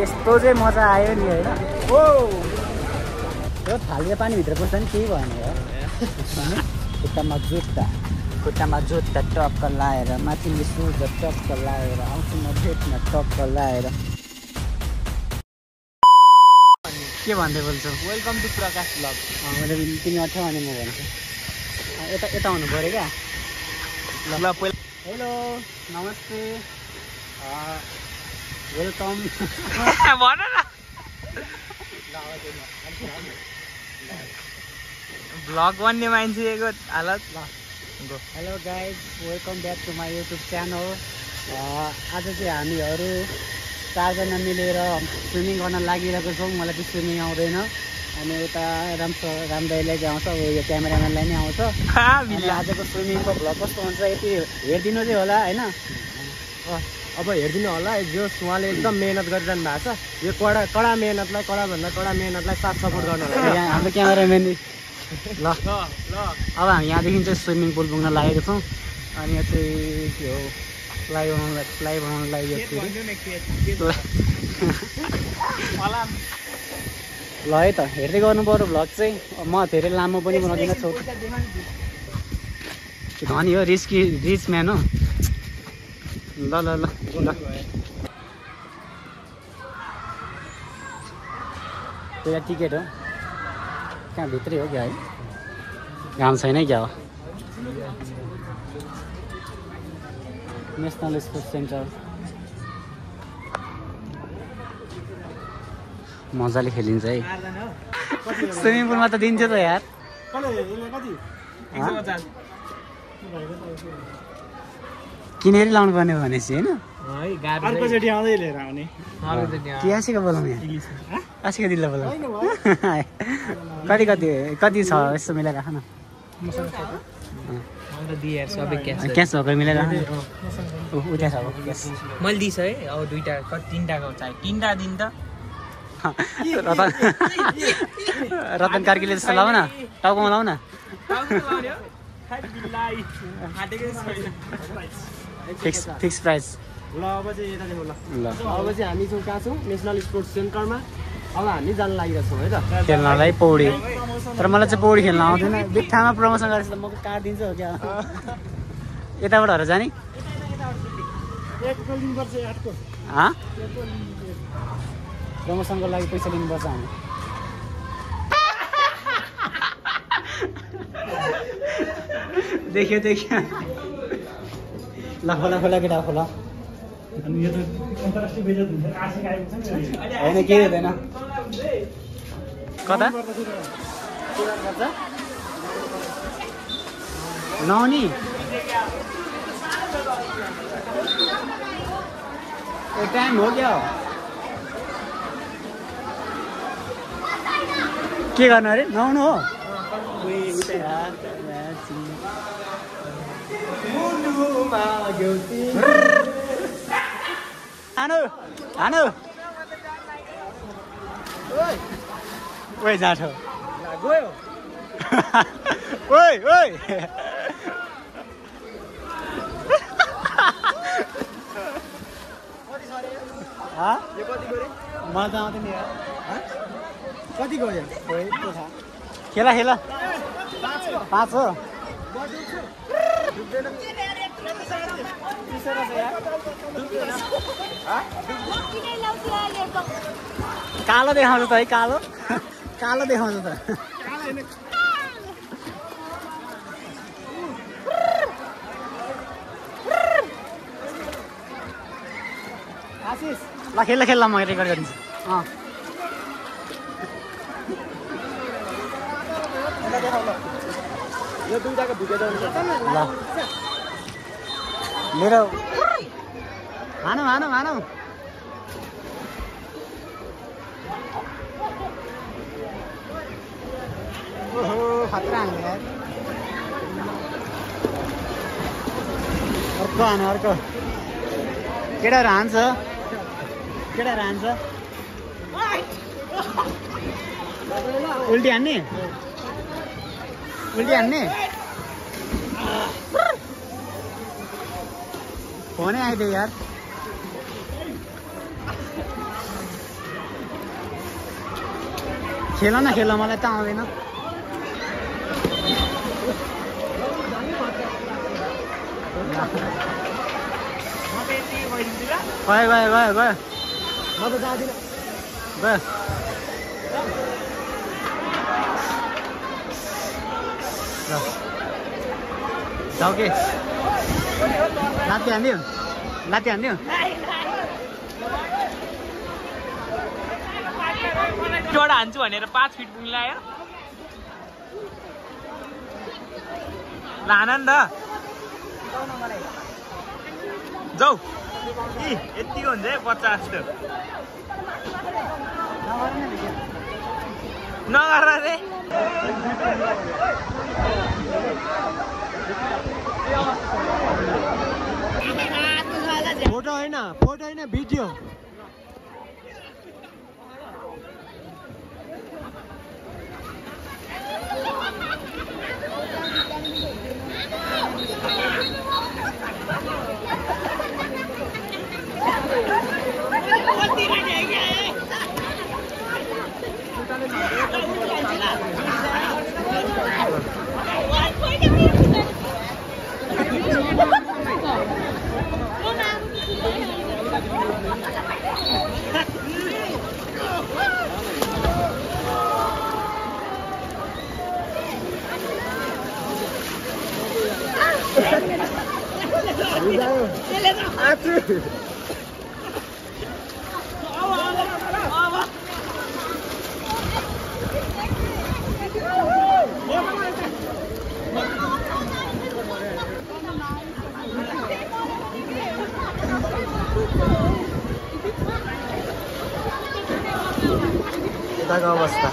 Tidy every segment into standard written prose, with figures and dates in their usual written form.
यस्तो चाहिँ मजा आयो नि होइन। ओ यो थालियो पानीभित्र पस्छ नि केही भएन हो। खुट्टामा जुत्ता टक्क लाएर माथिले सुज टक्क लाएर आउँछु म भेटमा टक्क लाएर। के भन्दै बोल्छौ? Welcome to Prakash blog. मैले तिमी अर्थ्यौ अनि म भन्छु यता यता हुनु पऱ्यो क्या। ल पहिला हेलो नमस्ते वेलकम भन न। ब्लग भन्ने मान्छेको हालत। Hello guys welcome back to my YouTube channel. आज चाहिँ हामीहरू 4 जना मिलेर स्विमिङ गर्न लागिरहेको छौँ। मलाई चाहिँ स्विमिङ आउँदैन अनि उता राम दाइलाई चाहिँ आउँछ, यो क्यामेराम्यानलाई नै आउँछ। आजको स्विमिङको भ्लग कस्तो हुन्छ यति हेरिदिनु चाहिँ होला होइन। अब हेरिदिनु होला। जो उहाँले एकदम मेहनत गरिरहनु भएको छ। यो कडा मेहनतलाई कडाभन्दा कडा मेहनतलाई साथ सपोर्ट गर्नु होला। यहाँ हाम्रो क्यामेराम्यान ल अब हामी यहाँदेखि चाहिँ स्विमिङ पुल पुग्न लागेको छौँ। अनि यो चाहिँ के हो फ्लाइ बनाउनुलाई यो ल है त हेर्दै गर्नु पर्यो भ्लग चाहिँ। म धेरै लामो पनि बनाउँदिनँ, छोटो धनी हो, रिच म्यान हो। ल ल ल ल त्यो टिकट हो कहाँ भित्रै हो क्या है? घाम छैन क्या हो? नेसनल स्पोर्ट्स सेन्टर मजाले खेलिन्छ है। स्विमिङ पुलमा त दिन्छ त यार। किनेर लाउनु पर्ने भनेपछि होइन। आसिका बोलाउँ यहाँ आसिका दिल्ला बोलाउँ। कति छ यसो मिलाएर राख न। क्यास भएको मिलाएर राख न। उता छ क्यास मैले दिइस है। अब 3टाको चाहियो। 3टा दिन त रतन कार्कीले जस्तो लाउ न, टाउकोमा लाउ न। Fix price. ल अब चाहिँ यता देखौ। ल अब चाहिँ हामी छौँ कहाँ छौँ? नेसनल स्पोर्ट्स सेन्टरमा। अब हामी जान लागिरहेको छौँ है त खेल्नलाई पौडी। तर मलाई चाहिँ पौडी खेल्न आउँदैन। बित्थामा प्रमोसन गरेछ त म काटिदिन्छु हो क्या। यताबाट हर जाने प्रमोसनको लागि पैसा लिनुपर्छ हामी। देखियो ल खोला केटा खोला। होइन केही हुँदैन। कता नआउने टाइम हो क्या? के गर्नु अरे? नआउनु हो? हानु ओइ जाठो गयो। ओइ मलाई त आउँथ्यो नि यार। कति गयो? खेला 5 हो। कालो देखाउँछ त है? कालो देखाउँछ त। आशिष ल खेल म रेकर्ड गरिदिन्छु। यो 2टाको भिडियो ल मेरो भानु ओहो खतरा हान्यो यार। अर्को केटाहरू हान्छ उल्टी हान्ने फोनै आइदियो यार। खेल न खेल मलाई त आउँदैन गयो गयो गयो गयो म त जाँदिनँ गयो जाऊ के लात्ती हान्दियो लात्ती हान्दियो जोडा हान्छु भनेर 5 फिट पुग्नु लाग्यो लान नि त जाऊ यति हुन्छ है 50 त नगर रे फोटो होइन भिडियो यताको अवस्था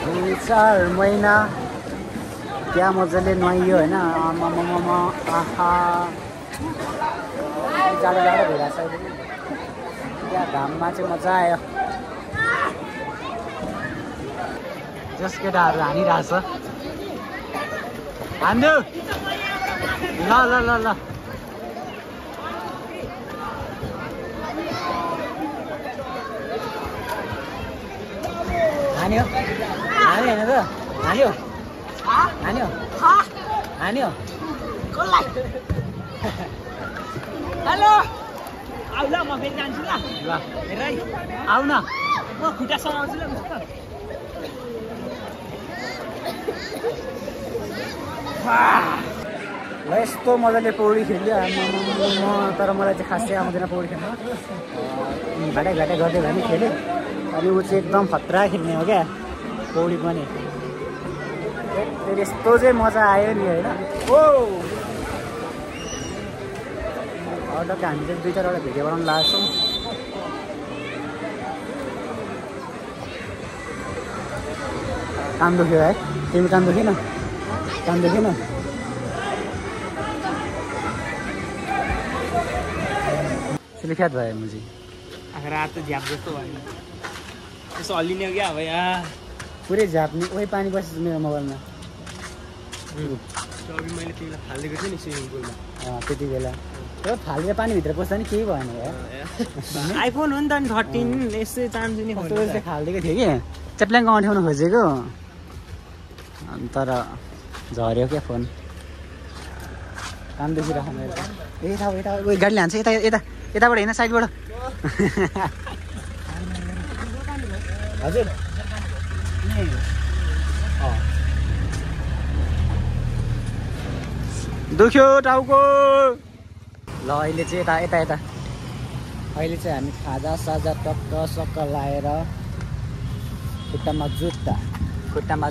दुई 4 महिना क्या मजाले नुहाइयो होइन आहा जाडो जाडो भइरहेछ अहिले त्यहाँ घाममा चाहिँ मजा आयो जस केटाहरू हानिरहेछ हान्दियो ल ल ल ल हान्यो हान्यो होइन त हान्यो हान्यो हान्यो हेलो आउ ल म फेरि जान्छु ल ल हेर है आउ न म खुट्टा समाउँछु ल ल यस्तो मजाले पौडी खेल्यो तर मलाई चाहिँ खासै आउँदैन पौडी खेल्न घाटा घाटा गर्दै भए पनि खेल्यो अनि ऊ चाहिँ एकदम खतरा खेल्ने हो क्या पौडी पनि फेरि यस्तो चाहिँ मजा आयो नि होइन ओ अर्डरको हामी चाहिँ 2-4वटा भिडियो बनाउनु लागेको छौँ काम दुख्यो है तिमी काम दुखेन सिलिफ्याट भयो मुझे रात त झ्याप जस्तो भयो यसो हल्लिने हो क्या अब यहाँ पुरै झाप्ने ओइ पानी बसेछ मेरो मोबाइलमा अघि मैले तिमीलाई फालिदिएको थिएँ नि स्विमिङ पुलमा त्यति बेला त्यो फालेर पानीभित्र पस्दा नि केही भएन क्या आइफोन हो नि त 13 यसै चान्छु नि कस्तो चाहिँ खालिदिएको थियो कि च्याप्ल्याङको अँठ्याउनु खोजेको तर झऱ्यो क्या फोन काम देखिरहेको मेरो यता गाडीले हान्छ यताबाट होइन साइडबाट हजुर दुख्यो टाउको ल अहिले चाहिँ यता अहिले चाहिँ हामी खाजा साजा टक्क सक्क लाएर खुट्टामा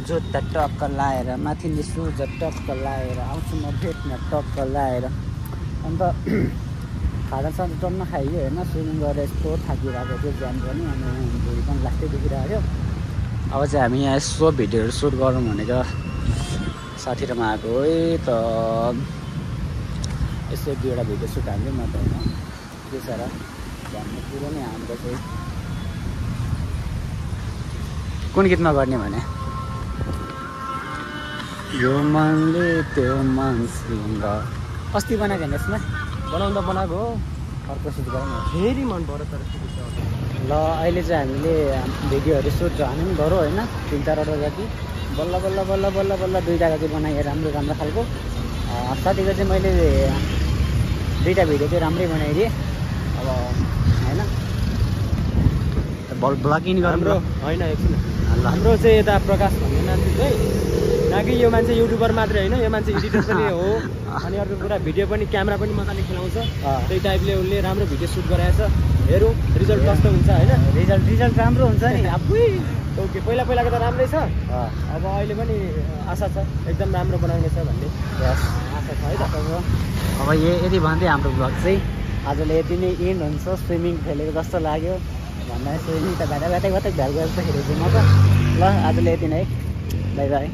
जुत्ता टक्क लाएर माथिल्लो सुज टक्क लाएर आउँछु म भेट्न टक्क लाएर अन्त खाजा साजा टन्न खाइयो होइन स्विमिङ गरेर यस्तो थाकिरहेको थियो ज्यान पनि अनि भुँडी पनि लास्टै दुखिरहेको थियो अब चाहिँ हामी यहाँ यसो भिडियोहरू सुट गरौँ भनेको साथीहरूमा आएको है त यसो 2वटा भिडियो सुट हान्थ्यो म त होइन बेचारा भन्ने कुरो नै हाम्रो चाहिँ कुन गीतमा गर्ने भने यो मनले त्यो मनसँग अस्ति बनाएको होइन यसमा बनाउँदा बनाएको हो अर्को सुट गरौँ न फेरि मन पर्यो तर ल अहिले चाहिँ हामीले भिडियोहरू सुट हामी पनि गरौँ होइन 3-4वटा जति बल्ल बल्ल बल्ल बल्ल बल्ल 2टा जति बनाएँ राम्रो राम्रो खालको साथीको चाहिँ मैले 2टा भिडियो चाहिँ राम्रै बनाइदिएँ अब होइन ब्लगिङ हाम्रो गरौँ होइन एकछिन ल हाम्रो चाहिँ यता प्रकाश भन्ने मान्छे चाहिँ न कि यो मान्छे युट्युबर मात्रै होइन यो मान्छे एडिटर पनि हो अनि अर्को कुरा भिडियो पनि क्यामेरा पनि मजाले खेलाउँछ त्यही टाइपले उसले राम्रो भिडियो सुट गराएछ हेरौँ रिजल्ट कस्तो हुन्छ होइन रिजल्ट राम्रो हुन्छ नि आफै ओके पहिलाको त राम्रै छ अब अहिले पनि आशा छ एकदम राम्रो बनाउने छ भन्ने आशा छ है त अब यति भन्दै हाम्रो भ्लग चाहिँ आजले यति नै इन्ड हुन्छ स्विमिङ खेलेको जस्तो लाग्यो भन्दा स्विमिङ त भ्याटा भ्याटै भ्याट गएर त खेलेको म त ल आजले यति नै बाई बाई